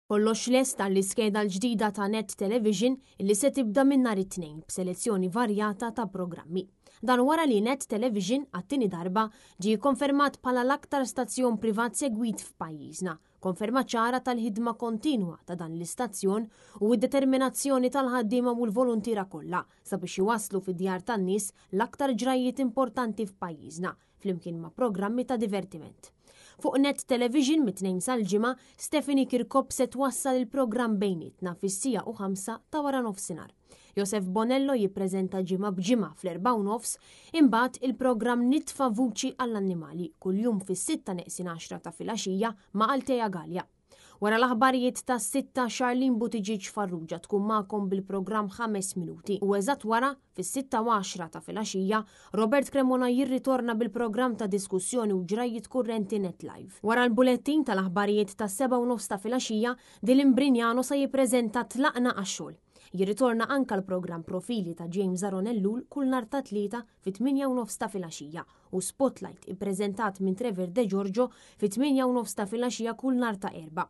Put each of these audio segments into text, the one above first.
Kollox lest għall-iskeda l-ġdida ta' Net Television li se tibda minn nhar it-Tnejn b'selezzjoni varjata ta' programmi. Dan wara li Net Television għat-tieni darba ġie konfermat bħala l-aktar stazzjon privat segwit f'pajjiżna, konferma ċara tal-ħidma kontinwa ta' dan l-istazzjon u d-determinazzjoni tal-ħaddiema u l-voluntiera kollha sabiex iwasslu fid-djar tan-nies l-aktar ġrajjiet importanti f'pajjiżna flimkien ma' programmi ta' divertiment. Fuq Net Television mit-Tnejn sal-Ġimgħa, Stephanie Kirkop se twassal il-programm Bejnietna fis-siegħa u ħamsa ta' wara nofsinhar. Josef Bonello jippreżenta Ġimgħa b'Ġimgħa fl-4:30, imbagħad il-programm Nitfa' Vuċi għall-Annimali kuljum fis-sitta neqsin għaxra ta' filgħaxija ma' Altea Galea. Wara l-aħbarijiet tas-sitta, Charlene Buttigieg Farrugia tkun magħkom bil-programm Ħames Minuti u eżatt wara, fis-sitta u għaxra ta' filgħaxija, Robert Cremona jirritorna bil-programm ta' diskussjoni u ġrajjiet kurrenti Net Live. Wara l-bulettin tal-aħbarijiet tas-sebgħa u nofs ta' filgħaxija, Dylan Brignano sa jippreżenta Tlaqna għax-Xogħol. Jirritorna anka l-programm Profili ta' James Aron Ellul kull nhar ta' Tlieta fit-tmienja u nofs ta' filgħaxija u Spotlight ippreżentat minn Trevor De Giorgio fit-8:30 ta' filgħaxija kull nhar ta' Erbgħa.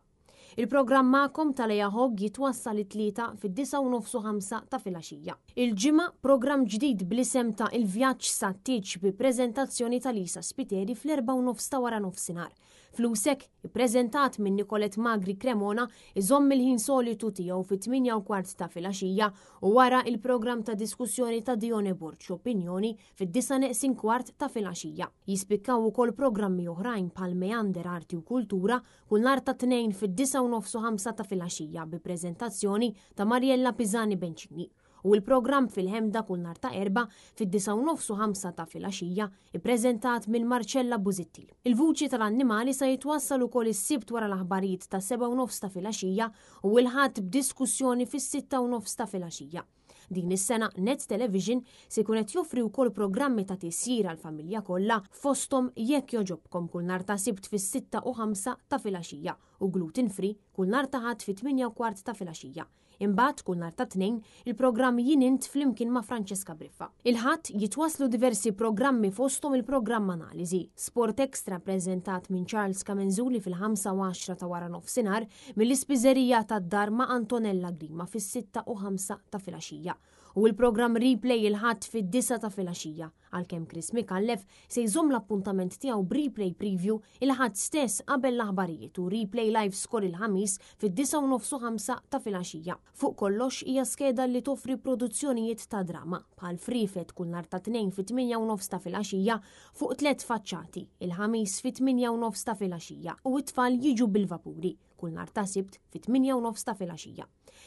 Il-programm Magħkom ta' Lea Hogg jitwassal it-Tlieta fid-9:30 u ħamsa ta' filgħaxija. Il-Ġimgħa, programm ġdid bl-isem ta' Il-Vjaġġ sat-Tieġ bi preżentazzjoni ta' Lisa Spiteri fl-4:30 ta' waranofsinhar. Flusek, ippreżentat minn Nicolette Magri Cremona, iżomm il-ħin solitu tiegħu fit-8:15 ta' filgħaxija u wara il-programm ta' diskussjoni ta' Dione Borg Opinjoni fid-disgħa neqsin kwart ta' filgħaxija. Jispikkaw ukoll programmi oħrajn bħal Meander Arti u Kultura kull nhar ta' Tnejn fid-disgħa u nofs u ħamsa ta' filgħaxija bi preżentazzjoni ta' Mariella Pisani Bencini u l-programm Fil-Ħemda kull nhar ta' Erbgħa fid-disgħa u nofs u ħamsa ta' filgħaxija ippreżentat minn Marcella Busittil. Il-Vuċi tal-Annimali sa jitwassal ukoll is-Sibt wara l-aħbarijiet tas-7:30 ta' filgħaxija u l-Ħadd b'diskussjoni fis-6:30 ta' filgħaxija. Din is-sena Net Television se jkun qed joffri wkoll programmi ta' tisjir għall-familja kollha fosthom Jekk Jogħġobkom kull nhar ta' Sibt fis-6:05 ta' filgħaxija u Gluten Free kull nhar ta' Ħadd fit-8:15 ta' filgħaxija. Imbagħad kull nhar ta' Tnejn il-programm Jien Int flimkien ma' Francesca Briffa. Il-Ħadd jitwasslu diversi programmi fosthom il-programm Analiżi, Sport Extra ppreżentat minn Charles Camenzuli fil-ħamsa u għaxra ta' wara nofsinhar mill-Ispiżerija tad-Dar ma' Antonella Grima fis-6:05 ta' filgħaxija u l-programm Replay il-Ħadd fid-disgħa ta' filgħaxija għalkemm Chris Micallef se jżomm l-appuntament tiegħu b'replay preview il-Ħadd stess qabel l-aħbarijiet u replay live score il-Ħamis fid-9:30 ta' filgħaxija. Fuq kollox hija skeda li toffri produzzjonijiet ta' drama bħal Friefet kull nhar ta' Tnejn fit-8:30 ta' filgħaxija fuq tliet faċċati, il-Ħamis fit-8:30 ta' filgħaxija u It-Tfal Jiġu Bil-Vapuri kull nhar ta' Sibt fit-8:30 ta' filgħaxija.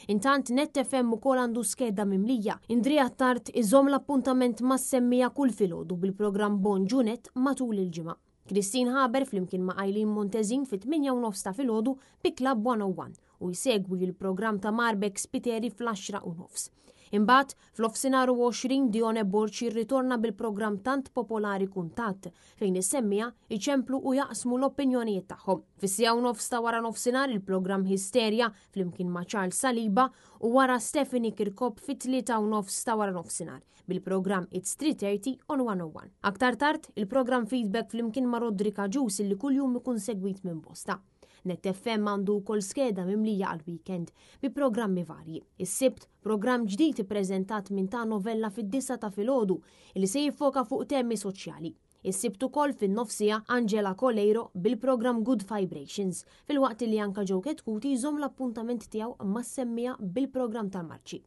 Intant Net FM ukoll għandu skeda mimlija. Indri Attard iżomm l-appuntament mas-semmiegħa kull filgħodu bil-programm Bonġu Net matul il-ġimgħa. Christine Haber flimkien ma' Eileen Montezin fit-8:30 ta' filgħodu bi Club 101 u jsegwi l-programm ta' Marbeck Spiteri fl-10:30. Imbagħad, fl-ofsinhar u 20 Dione Borg jirritorna bil-programm tant popolari Kuntatt fejn is-semmiegħa iċemplu u jaqsmu l-opinjonijiet tagħhom. Fis-siegħa u nofs ta' wara nofsinhar il-programm Hysteria flimkien ma' Charles Saliba u wara Stephanie Kirkop fit-3:30 ta' wara nofsinhar bil-programm It's 3:30 on 101. Aktar tard, il-programm Feedback flimkien ma' Roderick Agius illi kuljum ikun segwit minn bosta. Net FM għandu wkoll skeda mimlija għall-weekend bi programmi varji. Is-Sibt, programm ġdid ippreżentat minn ta' Novella fid-disgħa ta' filgħodu li se jiffoka fuq temi soċjali. Is-Sibt ukoll fin-nofsiegħa Angela Coleiro bil-programm Good Vibrations, filwaqt li anka Joe Chetcuti jżomm l-appuntament tiegħu mas-semmiegħa bil-programm tal-marċi.